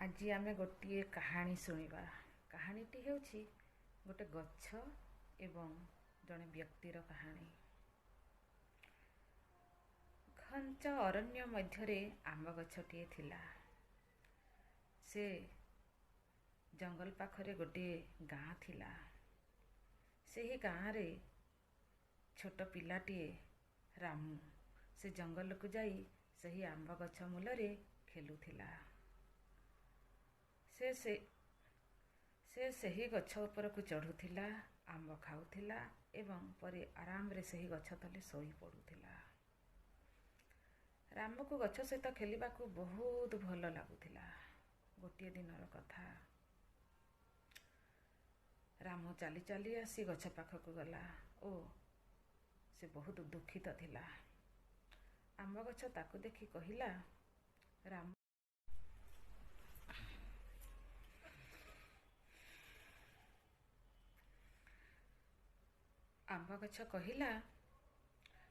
ଆଜି ଆମେ ଗୋଟିଏ କାହାଣୀ ଶୁଣିବା। କାହାଣୀଟି ହେଉଛି ଗୋଟେ ଗଛ ଏବଂ ଜଣେ ବ୍ୟକ୍ତିର କାହାଣୀ। ଘଞ୍ଚ ଅରଣ୍ୟ ମଧ୍ୟରେ ଆମ୍ବ ଗଛଟିଏ ଥିଲା। ସେ ଜଙ୍ଗଲ ପାଖରେ ଗୋଟିଏ ଗାଁ ଥିଲା। ସେହି ଗାଁରେ ଛୋଟ ପିଲାଟିଏ ରାମୁ ସେ ଜଙ୍ଗଲକୁ ଯାଇ ସେହି ଆମ୍ବ ଗଛ ମୂଳରେ ଖେଲୁଥିଲା। ସେ ସେ ସେହି ଗଛ ଉପରକୁ ଚଢ଼ୁଥିଲା, ଆମ୍ବ ଖାଉଥିଲା ଏବଂ ପରେ ଆରାମରେ ସେହି ଗଛ ତଳେ ଶୋଇ ପଡ଼ୁଥିଲା। ରାମକୁ ଗଛ ସହିତ ଖେଳିବାକୁ ବହୁତ ଭଲ ଲାଗୁଥିଲା। ଗୋଟିଏ ଦିନର କଥା, ରାମୁ ଚାଲି ଚାଲି ଆସି ଗଛ ପାଖକୁ ଗଲା ଓ ସେ ବହୁତ ଦୁଃଖିତ ଥିଲା। ଆମ୍ବ ଗଛ ତାକୁ ଦେଖି କହିଲା, ରାମ, ଆମ୍ବ ଗଛ କହିଲା,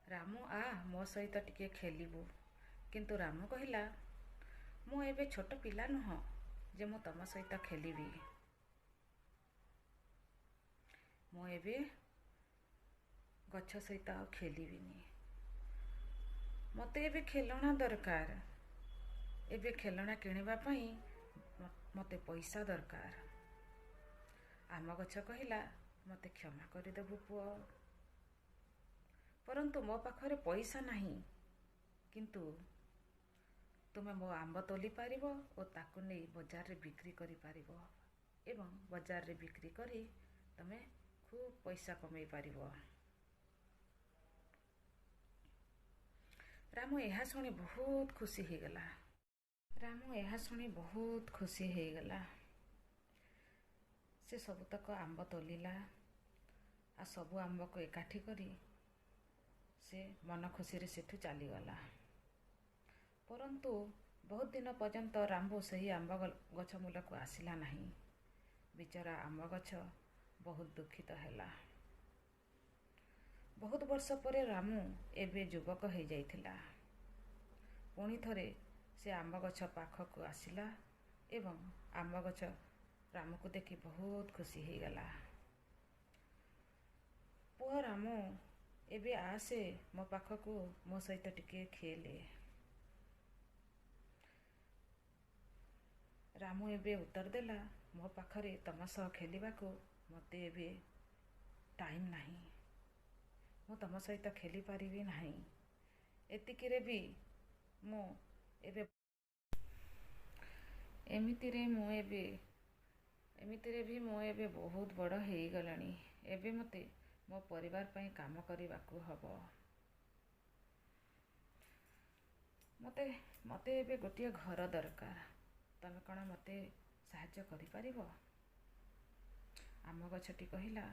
ରାମୁ ଆ ମୋ ସହିତ ଟିକେ ଖେଳିବୁ। କିନ୍ତୁ ରାମୁ କହିଲା, ମୁଁ ଏବେ ଛୋଟ ପିଲା ନୁହଁ ଯେ ମୁଁ ତମ ସହିତ ଖେଳିବି। ମୁଁ ଏବେ ଗଛ ସହିତ ଆଉ ଖେଳିବିନି। ମୋତେ ଏବେ ଖେଳଣା ଦରକାର। ଏବେ ଖେଳଣା କିଣିବା ପାଇଁ ମୋତେ ପଇସା ଦରକାର। ଆମ୍ବ ଗଛ କହିଲା, ମୋତେ କ୍ଷମା କରିଦେବୁ ପୁଅ, ପରନ୍ତୁ ମୋ ପାଖରେ ପଇସା ନାହିଁ। କିନ୍ତୁ ତୁମେ ମୋ ଆମ୍ବ ତୋଲି ପାରିବ ଓ ତାକୁ ନେଇ ବଜାରରେ ବିକ୍ରି କରିପାରିବ ଏବଂ ବଜାରରେ ବିକ୍ରି କରି ତୁମେ ଖୁବ୍ ପଇସା କମେଇ ପାରିବ। ରାମୁ ଏହା ଶୁଣି ବହୁତ ଖୁସି ହେଇଗଲା। ରାମୁ ଏହା ଶୁଣି ବହୁତ ଖୁସି ହେଇଗଲା। ସେ ସବୁତକ ଆମ୍ବ ତୋଲିଲା ଆଉ ସବୁ ଆମ୍ବକୁ ଏକାଠି କରି ସେ ମନ ଖୁସିରେ ସେଠୁ ଚାଲିଗଲା। ପରନ୍ତୁ ବହୁତ ଦିନ ପର୍ଯ୍ୟନ୍ତ ରାମୁ ସେହି ଆମ୍ବ ଗଛ ମୂଳକୁ ଆସିଲା ନାହିଁ। ବିଚରା ଆମ୍ବ ଗଛ ବହୁତ ଦୁଃଖିତ ହେଲା। ବହୁତ ବର୍ଷ ପରେ ରାମୁ ଏବେ ଯୁବକ ହେଇଯାଇଥିଲା। ପୁଣି ଥରେ ସେ ଆମ୍ବ ଗଛ ପାଖକୁ ଆସିଲା ଏବଂ ଆମ୍ବ ଗଛ ରାମୁକୁ ଦେଖି ବହୁତ ଖୁସି ହେଇଗଲା। ପୁଅ ରାମୁ, ଏବେ ଆସେ ମୋ ପାଖକୁ, ମୋ ସହିତ ଟିକେ ଖେଲେ। ରାମୁ ଏବେ ଉତ୍ତର ଦେଲା, ମୋ ପାଖରେ ତମ ସହ ଖେଳିବାକୁ ମୋତେ ଏବେ ଟାଇମ୍ ନାହିଁ। ମୁଁ ତମ ସହିତ ଖେଳିପାରିବି ନାହିଁ। ଏତିକିରେ ବି ମୁଁ ଏବେ ଏମିତିରେ ମୁଁ ଏବେ ଏମିତିରେ ବି ମୁଁ ଏବେ ବହୁତ ବଡ଼ ହେଇଗଲାଣି। ଏବେ ମୋତେ ମୋ ପରିବାର ପାଇଁ କାମ କରିବାକୁ ହେବ। ମୋତେ ଏବେ ଗୋଟିଏ ଘର ଦରକାର। ତମେ କ'ଣ ମୋତେ ସାହାଯ୍ୟ କରିପାରିବ? ଆମ୍ବ ଗଛଟି କହିଲା,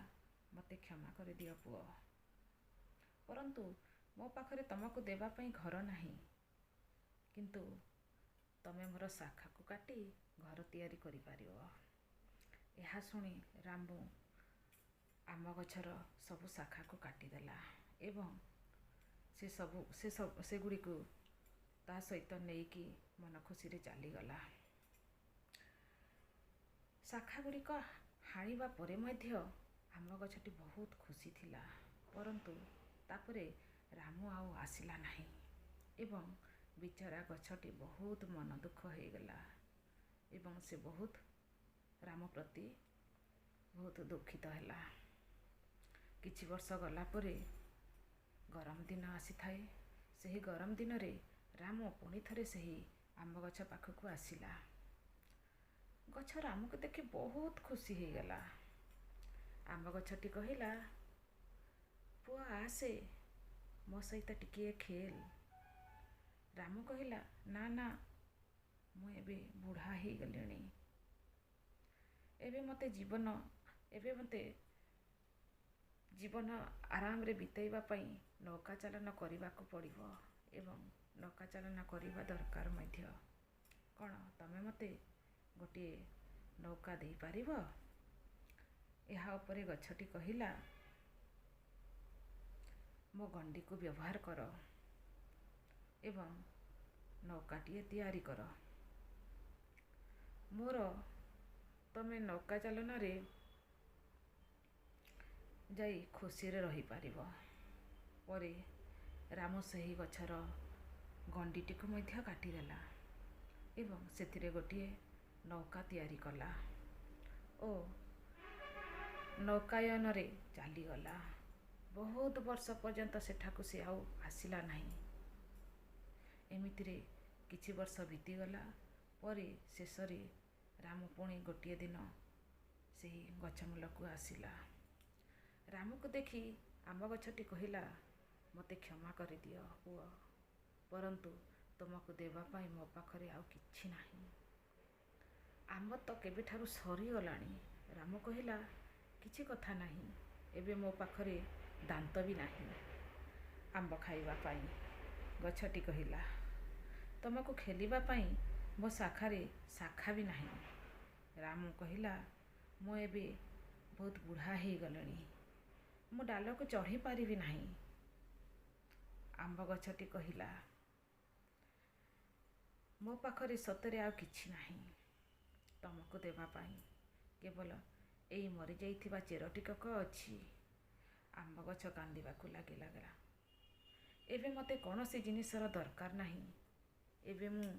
ମୋତେ କ୍ଷମା କରିଦିଅ ପୁଅ, ପରନ୍ତୁ ମୋ ପାଖରେ ତମକୁ ଦେବା ପାଇଁ ଘର ନାହିଁ। କିନ୍ତୁ ତମେ ମୋର ଶାଖାକୁ କାଟି ଘର ତିଆରି କରିପାରିବ। ଏହା ଶୁଣି ରାମୁ ଆମ୍ବ ଗଛର ସବୁ ଶାଖାକୁ କାଟିଦେଲା ଏବଂ ସେ ସବୁ ସେ ସବୁ ସେଗୁଡ଼ିକୁ ତା ସହିତ ନେଇକି ମନ ଖୁସିରେ ଚାଲିଗଲା। ଶାଖା ଗୁଡ଼ିକ ହାଣିବା ପରେ ମଧ୍ୟ ଆମ୍ବ ଗଛଟି ବହୁତ ଖୁସି ଥିଲା। ପରନ୍ତୁ ତାପରେ ରାମୁ ଆଉ ଆସିଲା ନାହିଁ ଏବଂ ବିଚରା ଗଛଟି ବହୁତ ମନ ଦୁଃଖ ହେଇଗଲା ଏବଂ ସେ ବହୁତ ରାମ ପ୍ରତି ବହୁତ ଦୁଃଖିତ ହେଲା। କିଛି ବର୍ଷ ଗଲା ପରେ ଗରମ ଦିନ ଆସିଥାଏ। ସେହି ଗରମ ଦିନରେ ରାମ ପୁଣି ଥରେ ସେହି ଆମ୍ବ ଗଛ ପାଖକୁ ଆସିଲା। ଗଛ ରାମକୁ ଦେଖି ବହୁତ ଖୁସି ହେଇଗଲା। ଆମ୍ବ ଗଛଟି କହିଲା, ପୁଅ ଆସେ ମୋ ସହିତ ଟିକିଏ ଖେଲ। ରାମୁ କହିଲା, ନା ନା, ମୁଁ ଏବେ ବୁଢ଼ା ହେଇଗଲିଣି। ଏବେ ମୋତେ ଜୀବନ ଏବେ ମୋତେ ଜୀବନ ଆରାମରେ ବିତେଇବା ପାଇଁ ନୌକା ଚାଳନ କରିବାକୁ ପଡ଼ିବ ଏବଂ ନୌକା ଚାଳନ କରିବା ଦରକାର ମଧ୍ୟ। କ'ଣ ତମେ ମୋତେ ଗୋଟିଏ ନୌକା ଦେଇପାରିବ? ଏହା ଉପରେ ଗଛଟି କହିଲା, ମୋ ଗଣ୍ଡିକୁ ବ୍ୟବହାର କର ଏବଂ ନୌକାଟିଏ ତିଆରି କର। ମୋର ତମେ ନୌକା ଚାଳନାରେ ଯାଇ ଖୁସିରେ ରହିପାରିବ। ପରେ ରାମ ସେହି ଗଛର ଗଣ୍ଡିଟିକୁ ମଧ୍ୟ କାଟିଦେଲା ଏବଂ ସେଥିରେ ଗୋଟିଏ ନୌକା ତିଆରି କଲା ଓ ନୌକାୟନରେ ଚାଲିଗଲା। ବହୁତ ବର୍ଷ ପର୍ଯ୍ୟନ୍ତ ସେଠାକୁ ସେ ଆଉ ଆସିଲା ନାହିଁ। ଏମିତିରେ କିଛି ବର୍ଷ ବିତିଗଲା ପରେ ଶେଷରେ ରାମ ପୁଣି ଗୋଟିଏ ଦିନ ସେହି ଗଛ ମୂଳକୁ ଆସିଲା। ରାମକୁ ଦେଖି ଆମ୍ବ ଗଛଟି କହିଲା, ମୋତେ କ୍ଷମା କରିଦିଅ ପୁଅ, ପରନ୍ତୁ ତୁମକୁ ଦେବା ପାଇଁ ମୋ ପାଖରେ ଆଉ କିଛି ନାହିଁ। ଆମ୍ବ ତ କେବେଠାରୁ ସରିଗଲାଣି। ରାମ କହିଲା, କିଛି କଥା ନାହିଁ, ଏବେ ମୋ ପାଖରେ ଦାନ୍ତ ବି ନାହିଁ ଆମ୍ବ ଖାଇବା ପାଇଁ। ଗଛଟି କହିଲା, ତୁମକୁ ଖେଲିବା ପାଇଁ ମୋ ଶାଖାରେ ଶାଖା ବି ନାହିଁ। ରାମ କହିଲା, ମୁଁ ଏବେ ବହୁତ ବୁଢ଼ା ହେଇଗଲିଣି, ମୁଁ ଡାଳକୁ ଚଢ଼ି ପାରିବି ନାହିଁ। ଆମ୍ବ ଗଛଟି କହିଲା, ମୋ ପାଖରେ ସତରେ ଆଉ କିଛି ନାହିଁ ତମକୁ ଦେବା ପାଇଁ, କେବଳ ଏଇ ମରିଯାଇଥିବା ଚେର ଟିକକ ଅଛି। ଆମ୍ବ ଗଛ କାନ୍ଦିବାକୁ ଲାଗିଲା। ଏବେ ମୋତେ କୌଣସି ଜିନିଷର ଦରକାର ନାହିଁ, ଏବେ ମୁଁ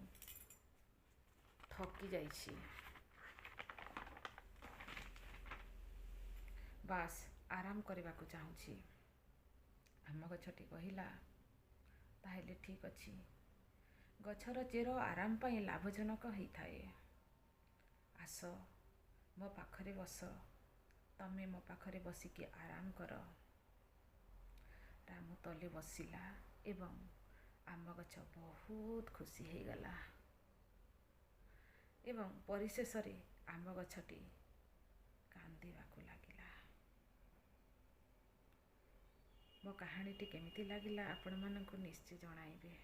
ଥକି ଯାଇଛି, ବାସ୍ ଆରାମ କରିବାକୁ ଚାହୁଁଛି। ଆମ୍ବ ଗଛଟି କହିଲା, ତାହେଲେ ଠିକ୍ ଅଛି, ଗଛର ଚେର ଆରାମ ପାଇଁ ଲାଭଜନକ ହେଇଥାଏ। ଆସ, ମୋ ପାଖରେ ବସ, ତମେ ମୋ ପାଖରେ ବସିକି ଆରାମ କର। ରାମ ତଲେ ବସିଲା ଏବଂ ଆମ୍ବ ଗଛ ବହୁତ ଖୁସି ହେଇଗଲା ଏବଂ ପରିଶେଷରେ ଆମ୍ବ ଗଛଟି କାନ୍ଦିବାକୁ ଲାଗିଲା। ମୋ କାହାଣୀଟି କେମିତି ଲାଗିଲା ଆପଣମାନଙ୍କୁ ନିଶ୍ଚୟ ଜଣାଇବେ।